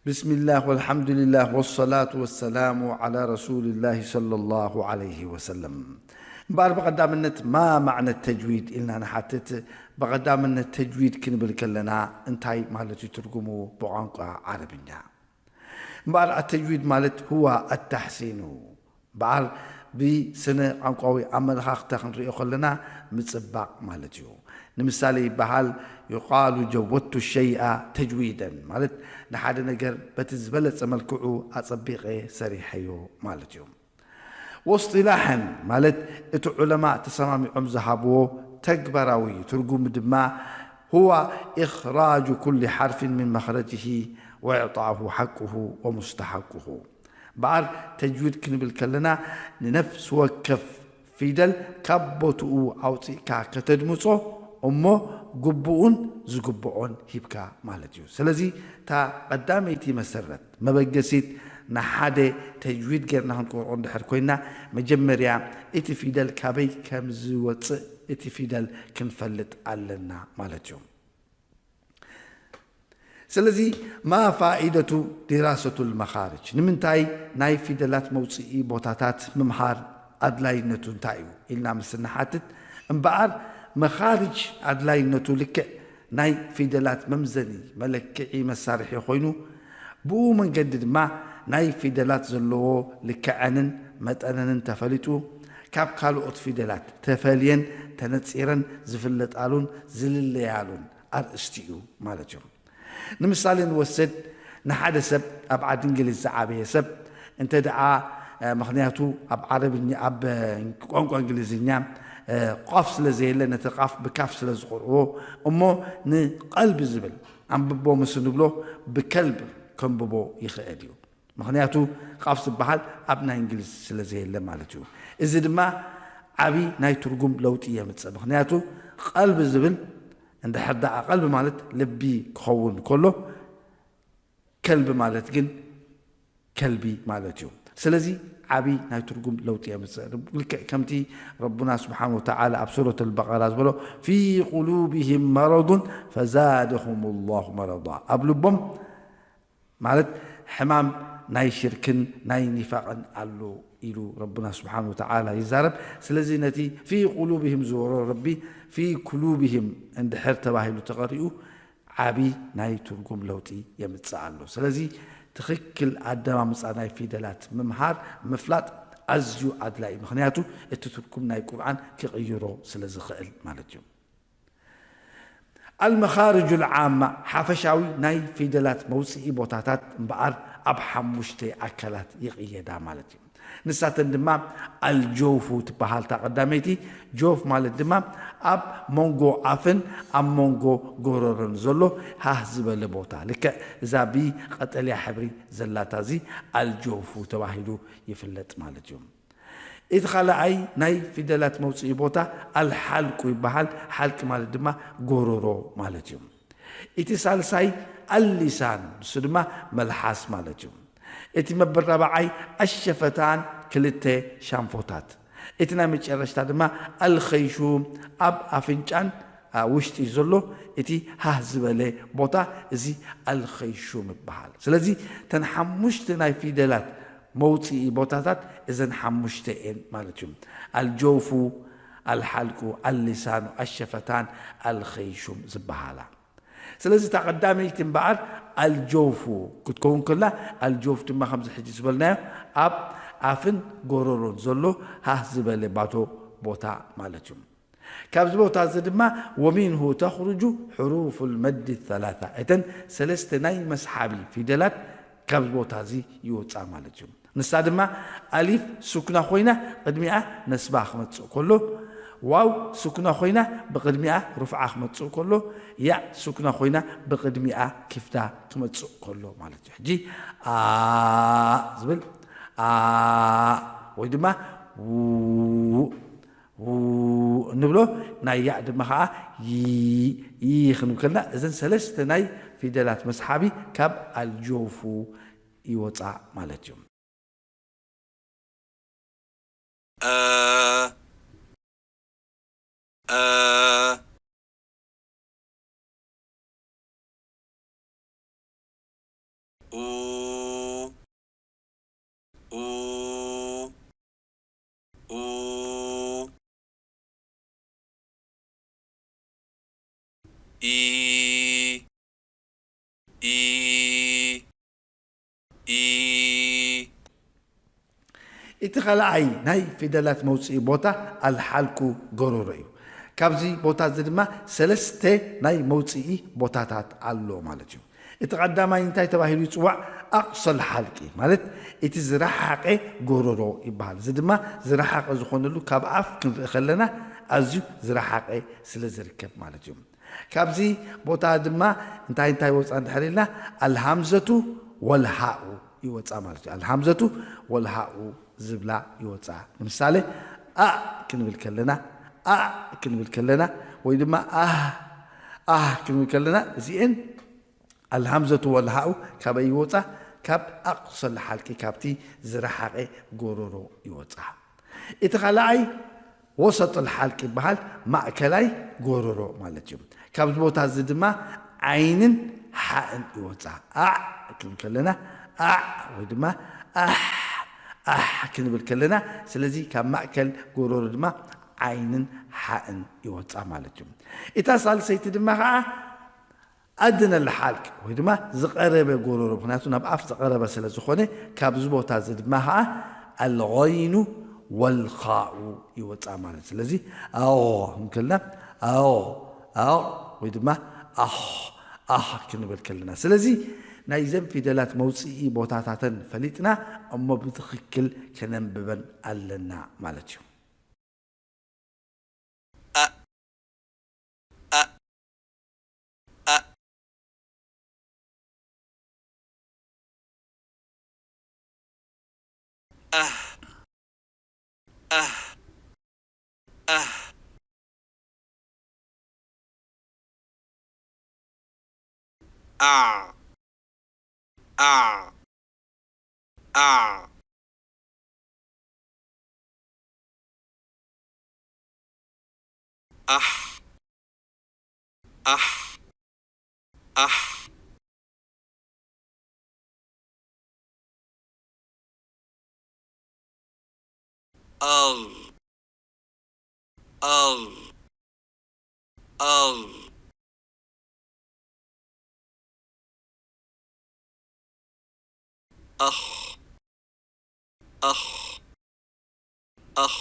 ብስሚላህ ወልሓምዱሊላህ ወሰላቱ ወሰላሙ ዓላ ረሱሊላህ ሰለላሁ ዓለይሂ ወሰለም። እምበኣር ብቐዳምነት ማ ማዕነ ተጅዊድ ኢልና ንሓትት። ብቐዳምነት ተጅዊድ ክንብል ከለና እንታይ ማለት እዩ ትርጉሙ ብቋንቋ ዓረብኛ? እምበኣር ኣተጅዊድ ማለት ሁዋ ኣታሕሲኑ። እምበኣር ብስነ ቋንቋዊ ኣመለኻኽታ ክንሪኦ ከለና ምጽባቕ ማለት እዩ። ንምሳሌ ይበሃል፣ ዩቃሉ ጀወድቱ ሸይኣ ተጅዊደን፣ ማለት ንሓደ ነገር በቲ ዝበለጸ መልክዑ ኣጸቢቐ ሰሪሐዮ ማለት እዩ። ወእስጢላሐን ማለት እቲ ዑለማ ተሰማሚዖም ዝሃብዎ ተግባራዊ ትርጉም ድማ ሁዋ ኢኽራጁ ኩሊ ሓርፊን ምን መኽረጅሂ ወኢዕጣሁ ሓቅሁ ወሙስተሓቅሁ። እምበኣር ተጅዊድ ክንብል ከለና ንነፍሲ ወከፍ ፊደል ካብ ቦትኡ ኣውፂእካ ከተድምፆ እሞ ግቡኡን ዝግብኦን ሂብካ ማለት እዩ። ስለዚ እታ ቀዳመይቲ መሰረት መበገሲት ንሓደ ተጅዊድ ጌርና ክንቆርቆ እንድሕር ኮይና መጀመርያ እቲ ፊደል ካበይ ከም ዝወፅእ እቲ ፊደል ክንፈልጥ ኣለና ማለት እዩ። ስለዚ ማ ፋኢደቱ ዲራሰቱ ልመኻርጅ፣ ንምንታይ ናይ ፊደላት መውፅኢ ቦታታት ምምሃር ኣድላይነቱ እንታይ እዩ ኢልና ምስ ንሓትት፣ እምበኣር መኻርጅ ኣድላይነቱ ልክዕ ናይ ፊደላት መምዘኒ መለክዒ መሳርሒ ኮይኑ ብኡ መንገዲ ድማ ናይ ፊደላት ዘለዎ ልክዐንን መጠነንን ተፈሊጡ ካብ ካልኦት ፊደላት ተፈልየን ተነፂረን ዝፍለጣሉን ዝልለያሉን ኣርእስቲ እዩ ማለት እዩ። ንምሳሌ ንወስድ፣ ንሓደ ሰብ ኣብ ዓዲ እንግሊዝ ዝዓበየ ሰብ እንተ ደኣ ምክንያቱ ኣብ ዓረብኛ ኣብ ቋንቋ እንግሊዝኛ ቋፍ ስለ ዘየለ ነቲ ቃፍ ብካፍ ስለ ዝቆርዎ እሞ ንቀልቢ ዝብል ኣንብቦ ምስ ንብሎ ብከልብ ከንብቦ ይኽእል እዩ። ምክንያቱ ቃፍ ዝበሃል ኣብ ናይ እንግሊዝ ስለ ዘየለ ማለት እዩ። እዚ ድማ ዓቢ ናይ ትርጉም ለውጢ የምጽእ። ምክንያቱ ቀልቢ ዝብል እንድሕር ደኣ ቀልቢ ማለት ልቢ ክኸውን ከሎ ከልቢ ማለት ግን ከልቢ ማለት እዩ። ስለዚ ዓቢ ናይ ትርጉም ለውጢ የምጽእ። ልክዕ ከምቲ ረቡና ስብሓን ወተዓላ ኣብ ሱረት ኣልበቀራ ዝበሎ ፊ ቁሉብህም መረዱን ፈዛደሁም ላሁ መረዳ ኣብ ልቦም ማለት ሕማም ናይ ሽርክን ናይ ኒፋቕን ኣሎ ኢሉ ረብና ስብሓን ወተዓላ ይዛረብ። ስለዚ ነቲ ፊ ቁሉብህም ዝበሎ ረቢ ፊ ኩሉብህም እንድሕር ተባሂሉ ተቐሪኡ ዓቢ ናይ ትርጉም ለውጢ የምጽእ ኣሎ። ስለዚ ትኽክል ኣደማምጻ ናይ ፊደላት ምምሃር ምፍላጥ ኣዝዩ ኣድላይ ምኽንያቱ እቲ ትርጉም ናይ ቁርኣን ክቕይሮ ስለ ዝኽእል ማለት እዩ። ኣልመኻርጁ ልዓማ ሓፈሻዊ ናይ ፊደላት መውፅኢ ቦታታት እምበኣር ኣብ ሓሙሽተ ኣካላት ይቕየዳ ማለት እዩ። ንሳተን ድማ ኣልጆውፉ ትበሃል እታ ቀዳመይቲ። ጆፍ ማለት ድማ ኣብ መንጎ ኣፍን ኣብ መንጎ ጎረሮን ዘሎ ሃህ ዝበለ ቦታ ልክዕ እዛ ብቀጠልያ ሕብሪ ዘላታ እዚ ኣልጆውፉ ተባሂሉ ይፍለጥ ማለት እዩ። እቲ ካልኣይ ናይ ፊደላት መውፅኢ ቦታ ኣልሓልቁ ይበሃል። ሓልቂ ማለት ድማ ጎሮሮ ማለት እዩ። እቲ ሳልሳይ ኣሊሳን ንሱ ድማ መልሓስ ማለት እዩ። እቲ መበል ራብዓይ ኣሸፈታን ክልተ ሻንፎታት። እቲ ናይ መጨረሽታ ድማ ኣልኸይሹም ኣብ ኣፍንጫን ውሽጢ ዘሎ እቲ ሃህ ዝበለ ቦታ እዚ ኣልኸይሹም ይበሃል። ስለዚ ተን ሓሙሽተ ናይ ፊደላት መውፅኢ ቦታታት እዘን ሓሙሽተ እየን ማለት እዩ። ኣልጀውፉ፣ ኣልሓልቁ፣ ኣልሊሳኑ፣ ኣሸፈታን፣ ኣልኸይሹም ዝበሃላ። ስለዚ እታ ቀዳመይቲ እምበኣር ኣልጀውፉ ክትከውን ከላ ኣልጀውፍ ድማ ከምዚ ሕጂ ዝበልናዮ ኣብ ኣፍን ጎረሮን ዘሎ ሃህ ዝበለ ባዶ ቦታ ማለት እዩ። ካብዚ ቦታ እዚ ድማ ወሚንሁ ተኽርጁ ሕሩፉ ልመዲ ሰላሳ እተን ሰለስተ ናይ መስሓቢ ፊደላት ካብዚ ቦታ እዚ ይወፃ ማለት እዩ። ንሳ ድማ ኣሊፍ ሱክና ኮይና ቅድሚኣ ነስባ ክመፅእ ከሎ ዋው ሱክና ኮይና ብቅድሚኣ ሩፍዓ ክመፅእ ከሎ ያእ ሱክና ኮይና ብቅድሚኣ ክፍታ ክመፅእ ከሎ ማለት እዩ። ሕጂ ኣ ዝብል ኣ ወይ ድማ ው ው እንብሎ ናይ ያእ ድማ ከዓ ይ ይ ክንብል ከለና እዘን ሰለስተ ናይ ፊደላት መስሓቢ ካብ ኣልጆፉ ይወፃ ማለት እዩ። እ እ ኡ ኢ ኢ ኢ እቲ ካልኣይ ናይ ፊደላት መውፅኢ ቦታ ኣልሓልቁ ጎሮሮ እዩ። ካብዚ ቦታ እዚ ድማ ሰለስተ ናይ መውፅኢ ቦታታት ኣሎ ማለት እዩ። እቲ ቀዳማይ እንታይ ተባሂሉ ይፅዋዕ? ኣቕሶል ሓልቂ ማለት እቲ ዝረሓቐ ጎሮሮ ይበሃል። እዚ ድማ ዝረሓቐ ዝኾነሉ ካብ ኣፍ ክንርኢ ከለና ኣዝዩ ዝረሓቐ ስለ ዝርከብ ማለት እዩ። ካብዚ ቦታ ድማ እንታይ እንታይ ይወፃ እንድሕር ኢልና ኣልሃምዘቱ ወልሃኡ ይወፃ ማለት እዩ። ኣልሃምዘቱ ወልሃኡ ዝብላ ይወፃ። ንምሳሌ ኣ ክንብል ከለና ኣ ክንብል ከለና ወይ ድማ ኣህ ኣህ ክንብል ከለና እዚኤን ኣልሃምዘቱ ወልሃኡ ካበይ ይወፃ? ካብ ኣቕሶል ሓልቂ ካብቲ ዝረሓቐ ጎሮሮ ይወፃ። እቲ ካልኣይ ወሰጡል ሓልቂ ይበሃል፣ ማእከላይ ጎሮሮ ማለት እዩ። ካብዚ ቦታ እዚ ድማ ዓይንን ሓእን ይወፃ። ኣዕ ክንብል ከለና ኣዕ ወይ ድማ ኣሕ ኣሕ ክንብል ከለና ስለዚ ካብ ማእከል ጎሮሮ ድማ ዓይንን ሓእን ይወፃ ማለት እዩ። እታ ሳልሰይቲ ድማ ከዓ ኣድነል ሓልቅ ወይ ድማ ዝቐረበ ጎሮሮ ምክንያቱ ናብ ኣፍ ዝቐረበ ስለ ዝኾነ ካብዚ ቦታ እዚ ድማ ከዓ ኣልغይኑ ወልኻኡ ይወፃ ማለት ስለዚ ኣዎ ክንከልና ኣዎ ኣዎ ወይ ድማ ኣኽ ኣኽ ክንብል ከለና ስለዚ ናይዘን ፊደላት መውፅኢ ቦታታተን ፈሊጥና እሞ ብትኽክል ከነንብበን ኣለና ማለት እዩ። ኣሕ ኣሕ ኣሕ ኣል ኣል ኣል ኣኽ ኣኽ ኣኽ